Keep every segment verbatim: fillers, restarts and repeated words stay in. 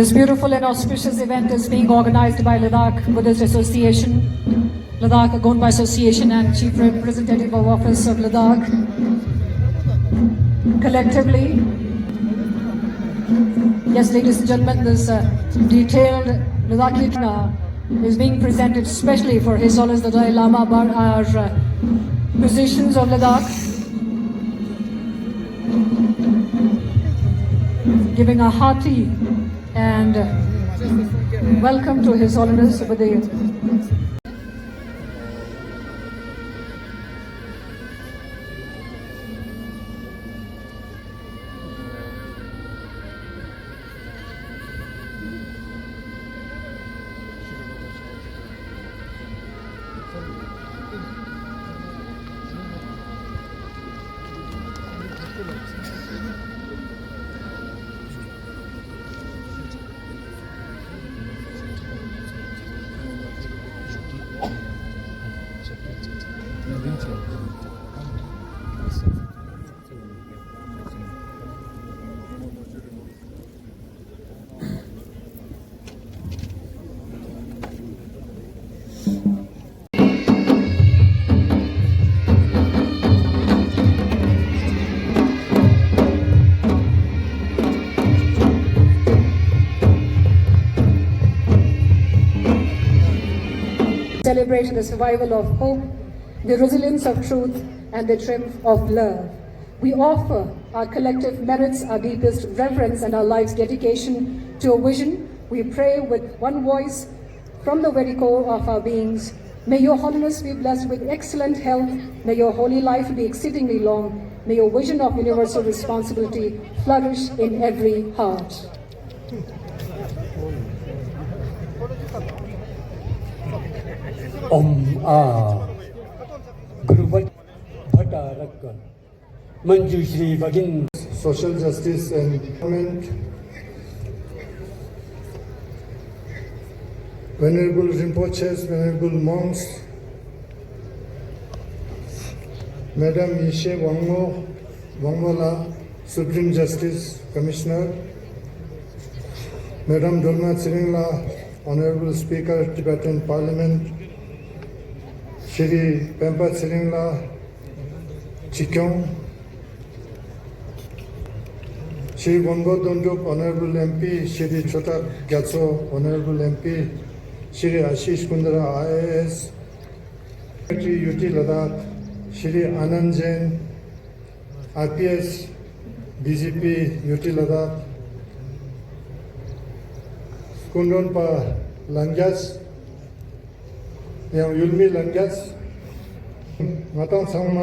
This beautiful and auspicious event is being organized by Ladakh Buddhist Association, Ladakh Gonpa Association, and Chief Representative of Office of Ladakh. Collectively, yes, ladies and gentlemen, this, uh, detailed Ladakhi, uh, is being presented specially for His Holiness the Dalai Lama by our, uh, musicians of Ladakh, giving a hearty and welcome to His Holiness with the Celebrate the survival of hope, the resilience of truth, and the triumph of love. We offer our collective merits, our deepest reverence, and our life's dedication to a vision. We pray with one voice from the very core of our beings. May Your Holiness be blessed with excellent health. May your holy life be exceedingly long. May your vision of universal responsibility flourish in every heart. ओम आ गुरु भट भट आरक Manjushri Vagin. Social justice and government, Venerable Rinpoches, Venerable monks, Madam Yeshe Wangmo, Wangmo la, Supreme Justice, Commissioner, Madam Dolma Tshering la, Honorable Speaker, Tibetan Parliament, Shri Pempa Tshering la, Chikyong, Shri Gonpo Dondrup, Honorable M P, Shri Chota Gyatso, Honorable M P, Shri Ashish Kundra, I A S, Secretary, U T Ladakh, Shri Anand Jain, I P S, D G P, U T Ladakh, Kundron Pa Langyas, ཡང་ཡུལ་མི་ལྷན་རྒྱས། ང་དང་ཚང་མ།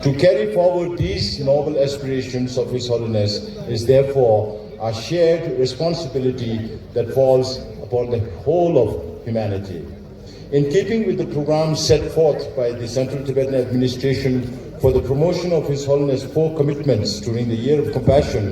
To carry forward these noble aspirations of His Holiness is therefore a shared responsibility that falls upon the whole of humanity. In keeping with the program set forth by the Central Tibetan Administration for the promotion of His Holiness' four commitments during the Year of Compassion,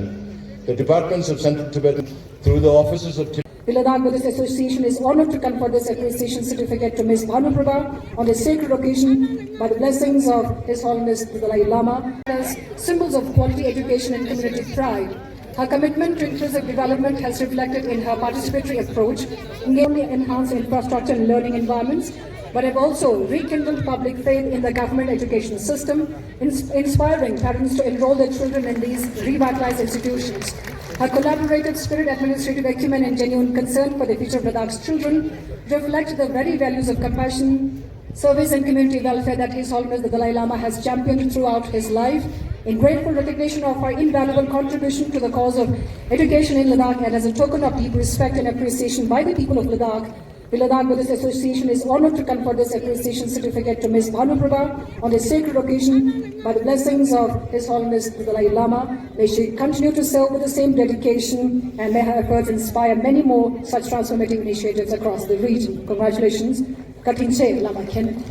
the departments of Central Tibetan, through the offices of Tib- The Ladakh Buddhist Association is honored to confer this appreciation certificate to Miss Bhanu Prabha on this sacred occasion by the blessings of His Holiness the Dalai Lama. As symbols of quality education and community pride, her commitment to inclusive development has reflected in her participatory approach, not only enhance infrastructure and learning environments, but have also rekindled public faith in the government education system, ins- inspiring parents to enroll their children in these revitalized institutions. Her collaborative spirit, administrative acumen, and genuine concern for the future of Ladakh's children reflect the very values of compassion, service, and community welfare that His Holiness the Dalai Lama has championed throughout his life. In grateful recognition of her invaluable contribution to the cause of education in Ladakh and as a token of deep respect and appreciation by the people of Ladakh, the Ladakh Buddhist Association is honored to confer this appreciation certificate to Miss Bhanu Prabha on this sacred occasion by the blessings of His Holiness the Dalai Lama. May she continue to serve with the same dedication and may her efforts inspire many more such transformative initiatives across the region. Congratulations. Katin che lama khen.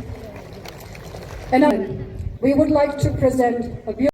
And now, we would like to present a beautiful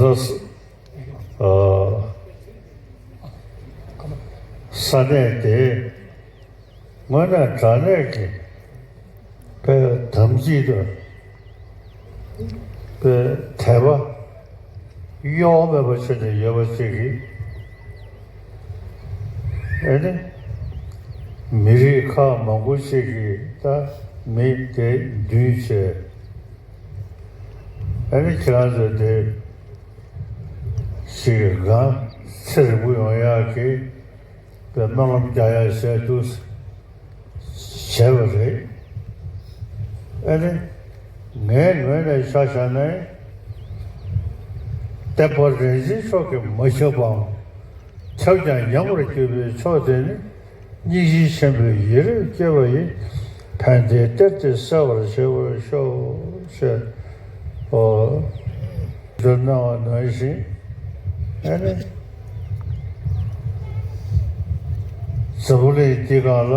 ས་ས་གནས་དེ་དངོས་གནས་དྲང་གནས་ཀྱི་པའི་དམ་ཚིག་དང་པའི་དད་པ་གཡོ་བ་མེད་པ་བྱས་ནས་ཡོད་པ་ཅིག་གིས། ཨེ་ནི་མི་རིགས་ཁག་མང་པོ་ཅིག་གིས་ད་མི་དེ་འདུས་བྱས། ཨེ་ནི་ཁྱེད་རང་ཚོས་དེ་ཞིག་གང་ཚེ་རིང་པོ་ཡོང་ཡག་གི་པའི་སྨོན་ལམ་རྒྱག་ཡག་བྱས་འདུག་བྱས་པ་རེད། ཨེ་ནི་ངའི་ངོས་ནས་ཆ་བཞག་ན་བསྟན་པ་རིན་ཆེན་མཆོག་གིས་མ་ཁྱབ་པའམ་ཁྱབ་ཀྱང་ཉམས་པར་གྱུར་པའི་མཆོག་དེ་ནི། སྙིང་རྗེ་ཆེན་པོས་ཡིད་རབ་བསྐྱོད་པ་ཡིས། ཕན་བདེའི་གཏེར་དེ་གསལ་བར་བྱེད་པར་ཤོག་ཅེས། ཨོ། འདི་གནང་བ་ནང་བཞིན། ཨེ་ནི། འཛམ་བུ་གླིང་འདི་སྒང་ལ།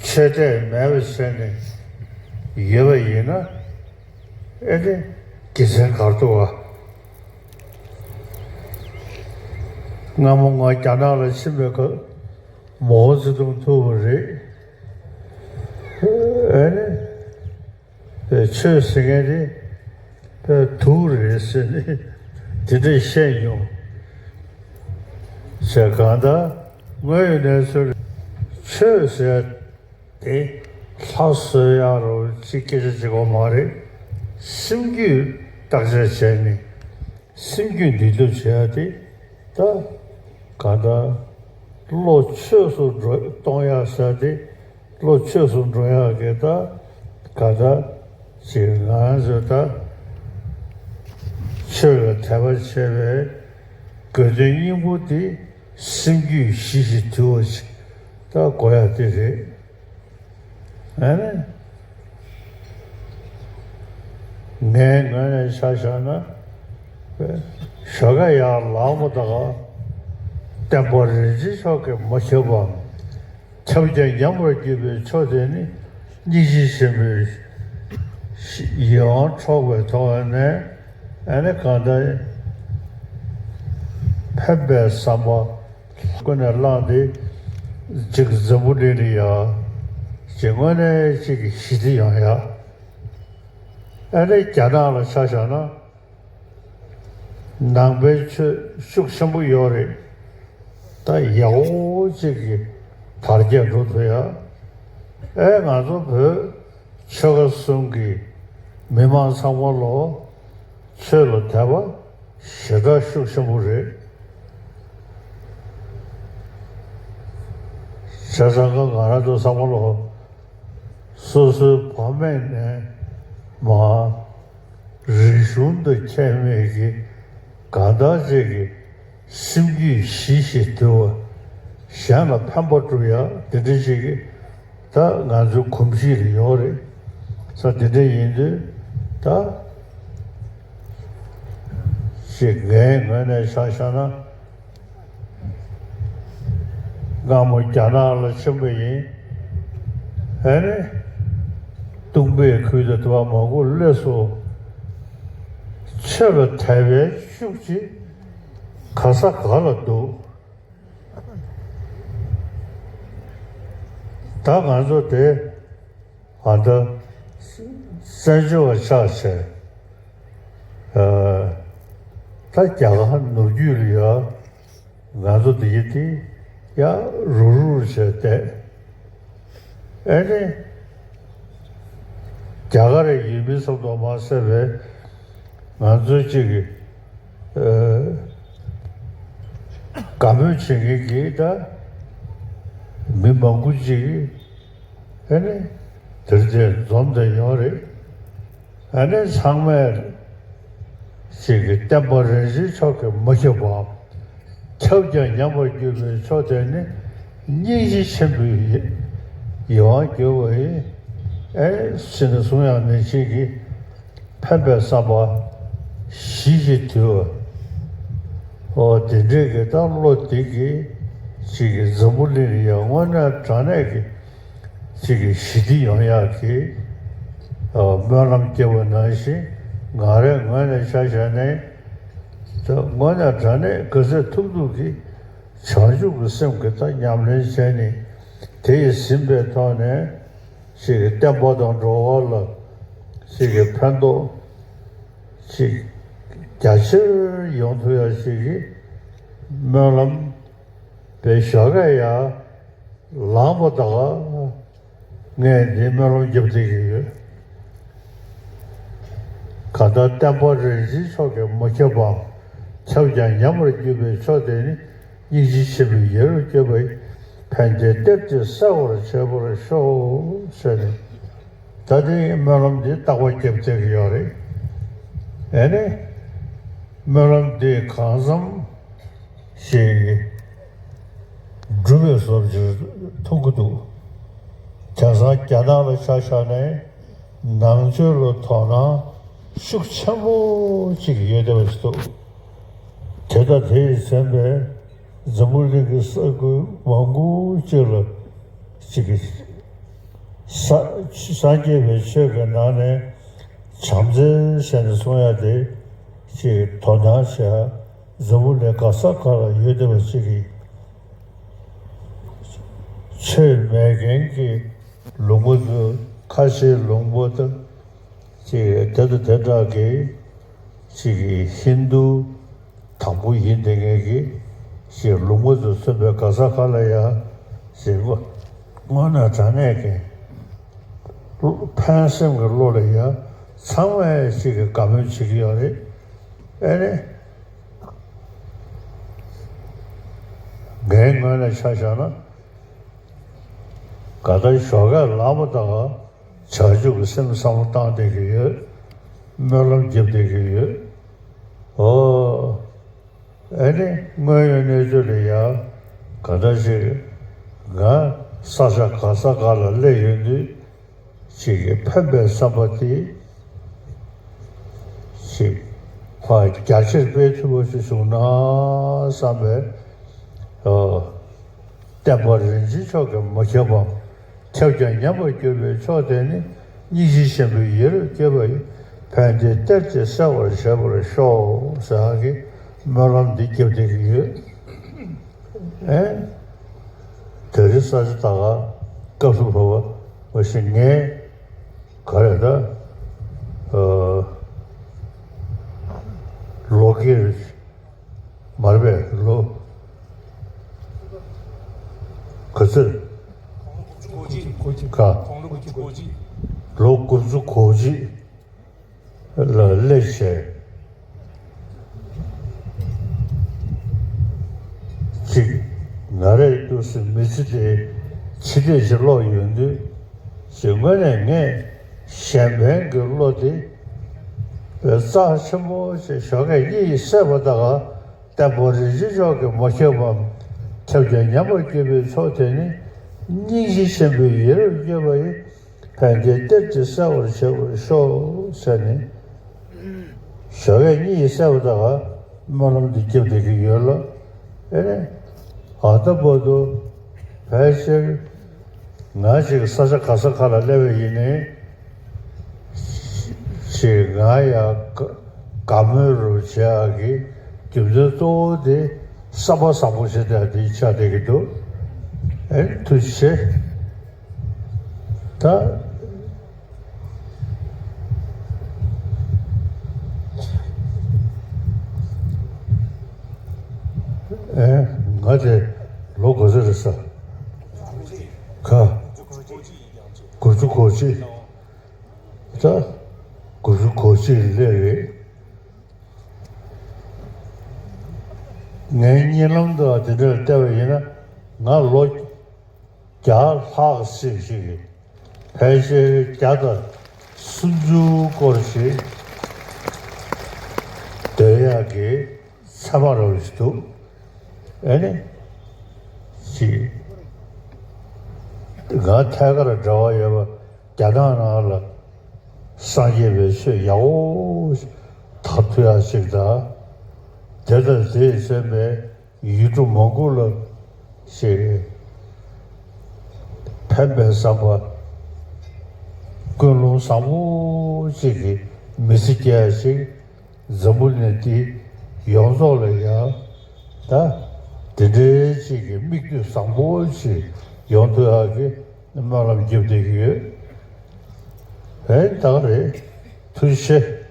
ཆོས་དད་མེད་པ་བྱས་ནས་ཡོད་པ་ཡིན་ན། ཨེ་ནི་དགེ་མཚན་ག་རེ་འདུག་ག། སྔ་མོ་ང་རྒྱ་ནག་ལ་ཕྱིན་པའི་སྐབས་མའོ་ཙེ་ཏུང་ཐུག་པ་རེད། ཨེ་ནི་ཆོས་ཟེར་མཁན་དེ་དུག་རེད་ཟེར་ནས་དེ་འདྲས་བཤད་མྱོང་། ཟེར་གང་ལྟར་དངོས་ཡོད་གནས་ཚུལ་ཆོས་ཟེར། དེ་ལྷ་གསོལ་ཡག་རོ་ཅིག་སྐད་ཆ་ཅིག་གོ་མ་རེད། སེམས་རྒྱུད་བརྟག་དཔྱད་བྱས་ནས་སེམས་རྒྱུད་འདུལ་ཐབས་བྱེད་ཡག་དེ་ད་ག་ད་བློ་ཆོས་སུ་འགྲོ་གཏོང་ཡག་ཟེར་དེ་བློ་ཆོས་སུ་འགྲོ་ཡག་གི་ད་ག་ད་ཅིག་ང་ཚོས་ད་ཆོས་ལ་དད་པ་བྱེད་པའི་དགོས་དོན་སྙིང་པོ་དེ་སེམས་རྒྱུད་ཞི་ཞིང་དུལ་བ་ཅིག་ད་དགོས་ཡག་དེ་རེད། ཨ་ནི། ངའི་ངོས་ནས་ཆ་བཞག་ན། ཞོགས་ཀ་ཡར་ལངས་པ་དང་། བསྟན་པ་རིན་ཆེན་མཆོག་གིས་མ་ཁྱབ་པའམ། ཁྱབ་ཀྱང་ཉམས་པར་གྱུར་པའི་མཆོག་དེ་ནི། སྙིང་རྗེ་ཆེན་པོས་ཡིད་དབང་འཕྲོག་པའི་ཐོག་ནས། ཨ་ནི་གང་ལྟར་ཕན་པའི་བསམ་པ། ཀུན་ནས་བསླངས་ཏེ་ཅིག་འཛམ་བུ་གླིང་ལ་ཡ་ཅིག་དངོས་གནས་ཅིག་གི་ཞི་བདེ་ཡོང་ཡ། ཨ་ནི་རྒྱ་ནག་ལ་ཆ་བཞག་ན་ནང་པའི་ཆོས་ཤུགས་ཆེན་པོ་ཡོད་རེད། ད་ཡག་པོ་ཅིག་གི་དར་རྒྱས་འགྲོ་ཐུབ་ཡ། ཨེ་ང་ཚོ་བོད་ཆོལ་ཁ་གསུམ་གྱི་མི་མང་ཚང་མ་ལོ་ཆོས་ལ་དད་པ་ཞེ་དྲག་ཤུགས་ཆེན་པོ་རེད། བྱས་ཙང་ང་རང་ཚོ་ཚང་མ་ལོ་སོ་སོའི་ཕ་མེས་ནས་མ་རིག་གཞུང་དང་ཁྱད་མེད་ཀྱི་གང་ལྟར་ཅིག་གི་སེམས་རྒྱུད་ཞི་ཞིང་དུལ་བ། གཞན་ལ་ཕན་པ་སྒྲུབ་ཡ་དེ་འདྲ་ཅིག་གི་ད་ང་ཚོའི་གོམས་གཤིས་ལ་ཡོད་རེད། ས་དེ་འདྲ་ཡིན་དུས་ད་ཅིག་ངའི་ངོས་ནས་ཆ་བཞག་ན། སྔ་མོ་རྒྱ་ནག་ལ་ཕྱིན་པ་ཡིན། ཨ་ནི། སྟོང་པའི་ཁུལ་དུ་དུ་བ་མང་པོ་སླེབས་སོང་། ཆོས་ལ་དད་པའི་ཤུགས་ཀྱིས་ག་ས་ག་ལ་འདུག་ད་ང་ཚོ་དེ་ཨ་ད་བཙན་བྱོལ་བ་ཆགས་བྱས། ཨ་ད་རྒྱ་གར་ནུབ་རྒྱུད་ལ་ཡ་ང་ཚོ་དེ་ཡི་དེ་ཡ་རུག་རུག་བྱས་བསྡད། ཨེ་ནི། རྒྱ་གར་རི་ཡུལ་མི་ཙམ་དུ་མ་ཟད་པའི་ང་ཚོའི་གཅིག་གི་ཨ་དགའ་མོས་བྱེད་མཁན་གྱི་ད་མི་མང་པོ་ཅིག་ཨེ་ནི་དེར་དེ་འཛོམས་བསྡད་ཡོད་རེད། ཨ་ནི་ཚང་མས་ཅིག་གི་བསྟན་པ་རིན་ཆེན་མཆོག་གིས་མ་ཁྱབ་པའམ། ཁྱབ་ཀྱང་ཉམས་པར་གྱུར་པའི་མཆོག་དེ་ནི་སྙིང་རྗེ་ཆེན་པོས་ཡིད་དབང་བསྒྱུར་བ་ཡིན། ཨེ་ཕྱི་ནས་གསུང་ཡང་མི་བྱེད་ཀྱི་ཕན་པའི་བསམ་པ་ཞི་ཞིང་དུལ་བ། འོ་དེ་འདྲའི་གི་ད་བློ་དེ་གིས་ཅིག་གི་འཛམ་བུ་གླིང་ལ་ཡང་དངོས་གནས་དྲང་གནས་ཀྱི་ཅིག་གི་ཞི་བདེ་ཡོང་ཡག་གི་ སྨོན་ལམ་སྐྱེ་བ་ནང་བཞིན་ང་རའི་ངོས་ནས་ཆ་བཞག་ནས་ད་དངོས་གནས་དྲང་གནས་ག་ཚོད་ཐུབ་ཐུབ་ཀྱིས་བྱང་ཆུབ་ཀྱི་སེམས་ཀྱི་ད་ཉམས་ལེན་བྱས་ནས་དེ་ཡིས་ཟིན་པའི་ཐོག་ནས་ཅིག་གི་བསྟན་པ་དང་འགྲོ་བ་ལ་ཅིག་གི་ཕན་ཐོགས་ཅིག་རྒྱ་ཆེར་ཡོང་ཐུབ་ཡ་ཅིག་གི་སྨོན་ལམ་པའི་ཞོགས་ཀས་ཡར་ལངས་པ་ད་ག་ངས་འདི་སྨོན་ལམ་རྒྱབ་བསྡད་ཀྱི་ཡོད། གང་ལྟར་བསྟན་པ་རིན་ཆེན་མཆོག་གིས་མ་ཁྱབ་པའམ། ཁྱབ་ཀྱང་ཉམས་པར་གྱུར་པའི་མཆོག་དེ་ནི། སྙིང་རྗེ་ཆེན་པོས་ཡིད་རབ་བསྐྱོད་པ་ཡིས། ཕན་བདེའི་གཏེར་དེ་གསལ་བར་བྱེད་པར་ཤོག་ཟེར་ནས། ད་དེ་སྨོན་ལམ་འདི་རྟག་པར་རྒྱབ་བསྡད་ཀྱི་ཡོད་རེད། ཨེ་ནི། སྨོན་ལམ་འདི་གང་འཚམ་ཞིག་འགྲུབ་པའི་བཟོ་འདྲ་མཐོང་གི་འདུག་དེང་སང་རྒྱ་ནག་ལ་ཆ་བཞག་ན་ནང་ཆོས་ལ་དོ་སྣང་ཤུགས་ཆེན་པོ་ཅིག་ཡོད་བསྡད་པ་ཞིག་འདུག་དེ་དང་དེ་ཡིས་མཚོན་པའི་འཛམ་བུ་གླིང་གི་ས་ཁུལ་མང་པོ་ཅིག་ལ་ཅིག་གི་ས་སངས་རྒྱས་པའི་ཆོས་ཀྱི་ནང་ནས་བྱམས་བརྩེ་ཟེར་ནས་གསུང་ཡ་དེ་ཅིག་དོ་སྣང་བྱེད་ཡ་འཛམ་བུ་གླིང་ག་ས་ག་ལ་ཡོད་བསྡད་པ་ཅིག་གི་ཆོས་མེད་མཁན་གྱི་ལུང་པ་ཚོ་ཁ་ཆེའི་ལུང་པ་དང་ཅིག་དེ་དང་དེ་འདྲ་གི་ཅིག་གི་ཧིན་དུ་དང་པོ་ཡིན་བསྡད་མཁན་གྱི་ཅིག་ལུང་པ་ཚོ་མཚོན་པའི་ག་ས་ག་ལ་ཡ་ཅིག་དངོས་གནས་དྲང་གནས་ཀྱི་ཕན་སེམས་ཀྱི་བློ་ལ་ཡ་ཚང་མས་ཅིག་གི་དགའ་མོས་བྱེད་ཀྱི་ཡོད་རེད། ཨེ་ནི། ངའི་ངོས་ནས་ཆ་བཞག་ན། ག་ད་ཞོགས་ཀས་ལངས་པ་དང་བྱང་ཆུབ་ཀྱི་སེམས་བསམ་བློ་བཏང་བསྡད་ཀྱི་ཡོད། སྨོན་ལམ་རྒྱབ་བསྡད་ཀྱི་ཡོད། ཨོ། ཨེ་ནི་དངོས་ཡོད་གནས་ཚུལ་ལ་ཡ་ག་ད་ཅིག་ང་ས་ཆ་ག་ས་ག་ལ་སླེབས་ཡོང་དུས། ཅིག་གི་ཕན་པའི་བསམ་པ་དེ་ཅིག་ཕར་རྒྱ་ཆེར་སྤེལ་ཐུབ་པ་ཞིག་བྱུང་ན་བསམ་པའི་ཨ་བསྟན་པ་རིན་ཆེན་མཆོག་གིས་མ་ཁྱབ་པའམ། ཁྱབ་ཀྱང་ཉམས་པར་གྱུར་པའི་མཆོག་དེ་ནི། སྙིང་རྗེ་ཆེན་པོས་ཡིད་རབ་བསྐྱོད་པ་ཡིས། ཕན་བདེའི་གཏེར་དེ་གསལ་བར་བྱེད་པར་ཤོག་ཟེར་གྱི་སྨོན་ལམ་འདི་རྒྱབ་བསྡད་ཀྱི་ཡོད། ཨེ། དེ་རིང་ས་ཆ་ད་ག་སྐབས་སུ་བབ་པ་མ་གཞི་ངས་ག་རེ་ད་ཨ་ལོ་ཀིར་མར་བས་ལོ་ག་ཚོད་ག་ལོ་དགུ་བཅུ་གོ་གཅིག་ལ་སླེབས་བྱས། གཅིག་ང་རའི་ཏུས་སུ་མི་ཚེ་དེ་ཕྱི་བལྟས་ཤིག་ལོག་ཡོང་དུས་ཅིག་དངོས་གནས་ངས་གཞན་ཕན་གྱི་བློ་དེ་རྩ་ཆེན་པོ་ཞིག་ཞོགས་ཀས་གཉིད་སད་པ་དང་བསྟན་པ་རིན་ཆེན་མཆོག་གིས་མ་ཁྱབ་པའམ། ཁྱབ་ཀྱང་ཉམས་པར་གྱུར་པའི་མཆོག་དེ་ནི། སྙིང་རྗེ་ཆེན་པོས་ཡིད་རབ་བསྐྱོད་པ་ཡིས། ཕན་བདེའི་གཏེར་དེ་གསལ་བར་བྱེད་པར་ཤོག་ཟེར་ནས། ཞོགས་ཀས་གཉིད་སད་པ་དང་སྨོན་ལམ་འདི་རྒྱབ་བསྡད་ཀྱི་ཡོད་ལ། ཨེ་ནས་ད་ལྟ་བར་དུ་ཕལ་ཆེར་ང་ཅིག་ས་ཆ་ག་ས་ག་ལ་སླེབས་པ་ཡིན་ནའི་ཅིག་ང་ཡ་དགའ་མོས་རུ་བྱེད་ཡག་གི་རྒྱུ་མཚན་གཙོ་བོ་དེ་བསམ་པ་བཟང་པོ་བྱེད་ཡག་དེ་ཆགས་བསྡད་ཀྱི་འདུག་ཨེ་ཐུགས་རྗེ་ཆེ། ད་ཨེ་ང་དེ་ལོ་ག་ཚོད་རེད་ས། ག་དགུ་བཅུ་གོ་གཅིག་ད་དགུ་བཅུ་གོ་གཅིག་ལ་སླེབས་རེད། ངའི་གཉིད་ལམ་དུ་དེ་འདྲར་བལྟས་པ་ཡིན་ན་ང་ལོ་བརྒྱ་ལྷག་ཙམ་ཞིག་གི་ཕལ་ཆེར་བརྒྱ་དང་སུམ་ཅུ་སྐོར་ཞིག་སྡོད་ཡག་གི་ཚད་མ་རུ་ཞིག་འདུག་ཨེ་ནི་ཅིག་ང་ཐད་ཀར་འབྲེལ་བ་ཡོད་པ་རྒྱ་ནག་ནང་ལ་སངས་རྒྱས་པའི་ཆོས་ཡག་པོ་དར་ཐུབ་ཡག་ཅིག་དང་། དེ་དང་དེས་མཚོན་པའི་ཡུལ་གྲུ་མང་པོ་ལ་ཞིག་ཕན་པའི་བསམ་པ་ ཀུན་སློང་བཟང་པོ་ཞིག་གི་མི་ཚེ་སྐྱེལ་ཡ་ཞིག་འཛམ་བུ་གླིང་འདི་ཡོངས་རྫོགས་ལ་ཡང་ད་དེ་འདྲའི་ཞིག་གི་མིག་ལྟོས་བཟང་པོ་ཞིག་ཡོང་ཐུབ་ཡ་གི་སྨོན་ལམ་རྒྱབ་བསྡད་ཀྱི་ཡོད། ཧེ་ད་ག་རེད། ཐུགས་རྗེ་ཆེ།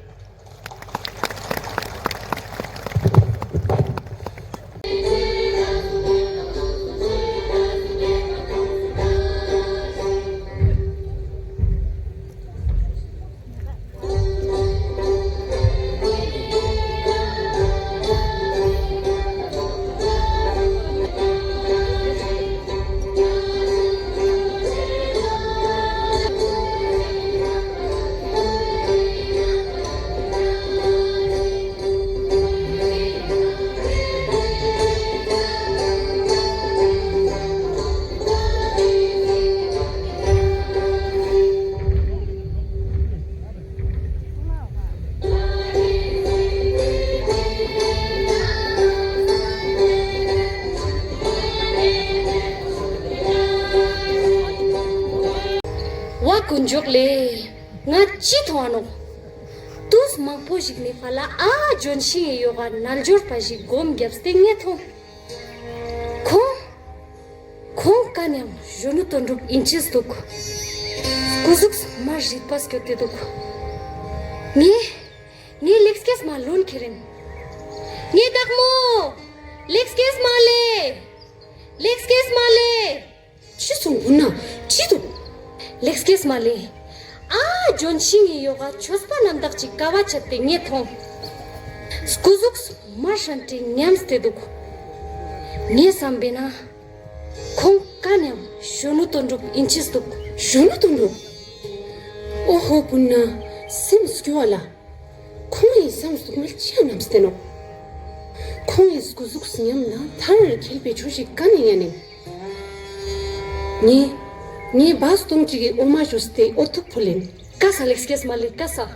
ཝ་དཀོན་མཆོག་ལེ། ང་ཅི་མཐོང་ང་ནོག། དུས་མང་པོ་ཞིག་ནེ་ཕར་ལ་ཨ་ལྗོན་ཤིང་ངི་ཡོག་ག་རྣལ་འབྱོར་པ་ཞིག་སྒོམ་རྒྱབ་སྟེ་ངས་མཐོང་། ཁོང་ཁོང་ཀ་ནེ་ཡང་གཞོན་ནུ་དོན་གྲུབ་ཨིན་ཅེས་འདུག། སྐུ་གཟུགས་མ་རིད་པ་སྐྱོད་དེ་འདུག། ངས་ངས་ལེགས་སྐྱེས་མ་ལོན་ཁྱེར་ཨིན། ངའི་བདག་མོ། ལེགས་སྐྱེས་མ་ལེ། ལེགས་སྐྱེས་མ་ལེ། ཅི་སོང་སྤུན་ན། ཅི་འདུག། ལེགས་སྐྱེས་མ་ལེ། ཨ་ལྗོན་ཤིང་ངི་ཡོག་ག་ཆོས་པ་རྣམ་དག་ཅིག་དཀའ་བ་སྤྱད་དེ་ངས་མཐོང་། སྐུ་གཟུགས་མ་ཧྲན་ཏེ་ཉམས་ཏེ་འདུག། ངས་བསམ་པ་ན་ཁོང་ཀ་ནེ་ཡང་གཞོན་ནུ་དོན་གྲུབ་ཨིན་ཅེས་འདུག། གཞོན་ནུ་དོན་གྲུབ། ཨོ་ཧོ་སྤུན་ན། སེམས་སྐྱོ་བ་ལ། ཁོང་ངི་སེམས་སྡུག་བསྔལ་ཅི་ཡང་ནམས་ཏེ་ནོག། ཁོང་ངི་སྐུ་གཟུགས་ཉམས་ན་མཐར་འཁྱོལ་བའི་ཆོས་ཤིག་ཀ་ནེ་ཉན་ཨིན། ངས་ངས་བ་སྟོང་ཅིག་གི་འོ་མ་བཞོས་ཏེ་འོ་ཐུག་ཕུལ་ཨིན། ཀ་ས། ལེགས་སྐྱེས་མ་ལེ། ཀ་ས།